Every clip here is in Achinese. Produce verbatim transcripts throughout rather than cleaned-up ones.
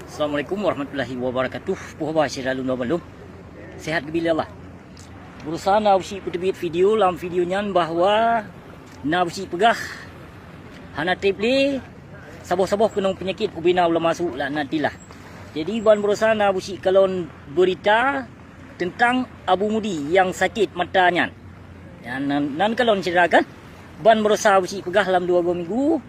Assalamualaikum warahmatullahi wabarakatuh. Puh bah syedara lôn bandum. Sehat geubi lé Allah. Beureusaha na Abusyik peuteubiet video, lam video nyan bahwa na Abusyik peugah hana treb lé saboh-saboh keunong peunyakét ubena ulama su' laknatillah. Jadi ban beureusaha na Abusyik kalon beurita teuntang Abu Mudi nyang sakét mata nyan. Nyan nan, nan kalon syedara kan, ban beureusaha Abusyik peugah lam dua go minggu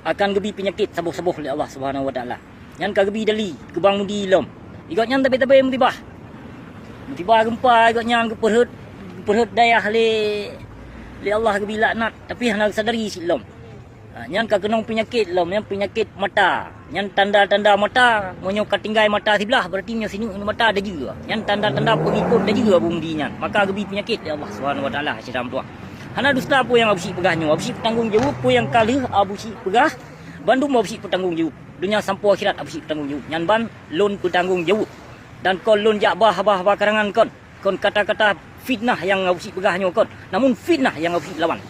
akan geubi peunyakét saboh-saboh lé Allah Subhanahu wa Taala. Nyan ka geubi dali keu Bang Mudi lom. Di gobnyan tabé-tabé musibah. Musibah geumpa di gobnyan geupeurhot, geupeurhot dayah lé, lé Allah geubi laknat, tapi hana geusadari cit lom. Ha, nyan ka keunong peunyakét lom, nyan peunyakét mata. Nyan tanda-tanda mata, meunyoe ka tinggai mata siblah, berarti nyoe sineuk mata dajeue. Nyan tanda-tanda peungikot dajeue Abu Mudi nyan. Maka geubi peunyakét lé Allah Subhanahu wa Taala, syedara meutuah. Hana dusta peue nyang Abusyik peugah nyoe. Abusyik peutanggong jaweueb peue nyang ka lheueh Abusyik peugah, bandum Abusyik peutanggong jaweueb. Donya sampoe akhirat Abusyik peutanggong jaweueb. Nyan ban lôn peutanggong jaweueb. Dan kon lôn jak ba haba-haba karangan kon. Kon kata-kata fitnah nyang Abusyik peugah nyoe kon, namun fitnah nyang Abusyik lawan.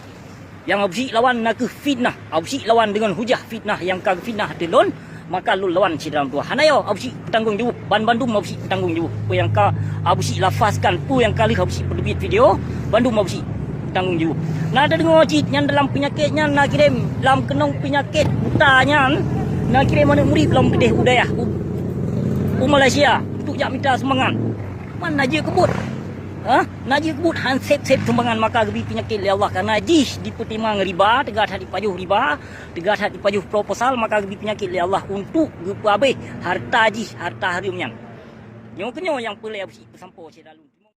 Nyang Abusyik lawan nakeuh fitnah. Abusyik lawan deungon hujah fitnah nyang ka geufitnah ateueh lôn, maka lôn lawan syedara meutuah. Hana yo Abusyik peutanggong jaweueb, ban bandum Abusyik peutanggong jaweueb. Peue nyang ka Abusyik lafazkan, peue nyang ka lheueh Abusyik peuteubiet video, bandum Abusyik peutanggong jaweueb. Na tadeungoe cit nyan dalam peunyakét nyan na kirém, lam keunong peunyakét buta nyan, na kirém aneuk murit lom keudeh u dayah, u, u Malaysia, untuk jak mita sumbangan. Man na jeuet keu buet. Ha? Na jeuet keu buet han sép-sép sumbangan maka geubi peunyakét lé Allah, kareuna jih jipeutimang riba, teuga that jipajoh riba, teuga that jipajoh proposal, maka geubi peunyakét lé Allah untuk geupeuhabéh hareuta jih, hareuta hareuem nyan. Nyoe keunyoe nyang peulée Abusyik peusampoe syedara lôn.